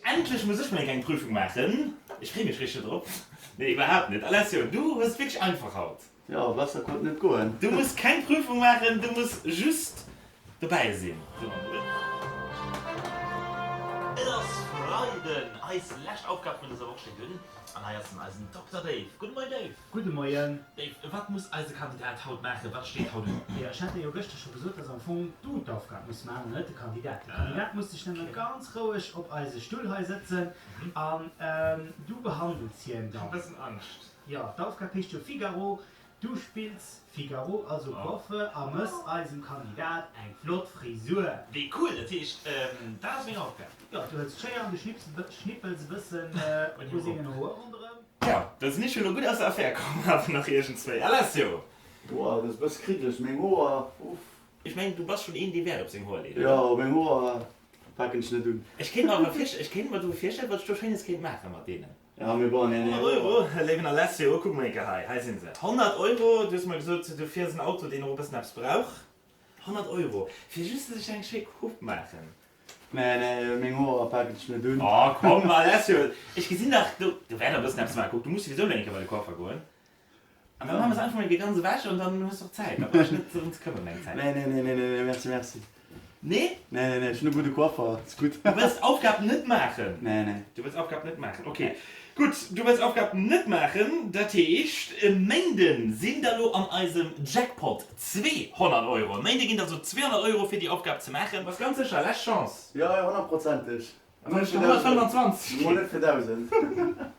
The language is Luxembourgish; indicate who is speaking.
Speaker 1: Endlech muss ech mol eng kleng Prüfung maachen. Ech free mech richteg drop. Nee, iwwerhaapt net. Alessio, du hues et wierklech einfach haut.
Speaker 2: Jo, besser konnt net goen.
Speaker 1: Du muss keng Prüfung maachen, du muss just dobäi sinn. Et ass Freiden, eis lescht Aufgab vun dëser Woch steet un. An hei ass den eisen Dokter Dave. Gudde Moien Dave.
Speaker 3: Gudde Moien.
Speaker 1: Dave, wat muss eise Kandidat haut maachen? Wat steet haut un?
Speaker 3: Jo, ech hat dir jo gëschter scho gesot, dass am Fong du d'Aufgab muss maachen an net de Kandidat. De Kandidat muss sech nëmme ganz roueg op eise Stull hei sëtzen an du behandels hien
Speaker 1: dann. Ech hu bëssen Angscht.
Speaker 3: Jo, d'Aufgab heescht jo Figaro. Du spills Figaro, also Coiffer, a mëss eisem Kandidat eng flott Frisur.
Speaker 1: Wéi cool! Dat heescht, dat ass meng Aufgab?
Speaker 3: Jo, du hëls d'Schéier an du schnippels e bëssen u sengen Hoer ronderëm.
Speaker 1: Jo, da sinn ech jo elo gutt aus der Affär komm, awer nach iergendswéi. Alessio!
Speaker 2: Boah, dat ass e bësse kriddeleg, meng Hoer, uff.
Speaker 1: Ech mengen, du bass schonn een, dee Wäert op seng Hoer leet,
Speaker 2: oder? Jo, meng Hoer paken ech net un.
Speaker 1: Ech kéint mer awer virstellen, ech kéint mer do virstellen, wat ech do Schéines kéint maache mat deenen.
Speaker 2: Ja, mee bon, nee, nee.
Speaker 1: 100 Euro, léiwen Alessio, kuck mol eng Kéier hei, hei si se. 100 Euro, du hues mer gesot, du fiers en Auto, deen och e bëssen eppes brauch. 100 Euro, fir just sech eng schéi Coupe maachen.
Speaker 2: Nee, nee, meng Hoer paken ech net un.
Speaker 1: Oh, komm, Alessio, ech gesinn dach, do, do wäert e bëssen eppes maachen. Kuck, du muss souwisou elo eng Kéier bei de Coiffer goen. An dann maache mer se einfach mol eng Kéier ganz ewech an dann hues de och Zäit. Da brauch ech net drëm ze këmmen, meng Zäit.
Speaker 2: Nee, nee, nee, nee, nee, merci, merci.
Speaker 1: Nee?
Speaker 2: Nee, nee, nee, ech hunn e gudde Coiffer, ass gutt.
Speaker 1: Du wëlls d'Aufgab net maachen?
Speaker 2: Nee, nee.
Speaker 1: Du wëlls d'Aufgab net maachen, ok. Gutt, du wëlls d'Aufgab net maachen, dat heescht, e Méinde sinn der lo an eisem Jackpot 200 Euro. E Méinde ginn der also 200 Euro fir déi Aufgab ze maachen. Bass ganz sécher? Lescht Chance.
Speaker 2: Jo, jo, honnertprozenteg.
Speaker 1: An dann hues de 125
Speaker 2: kritt. Mol net fir 1.000.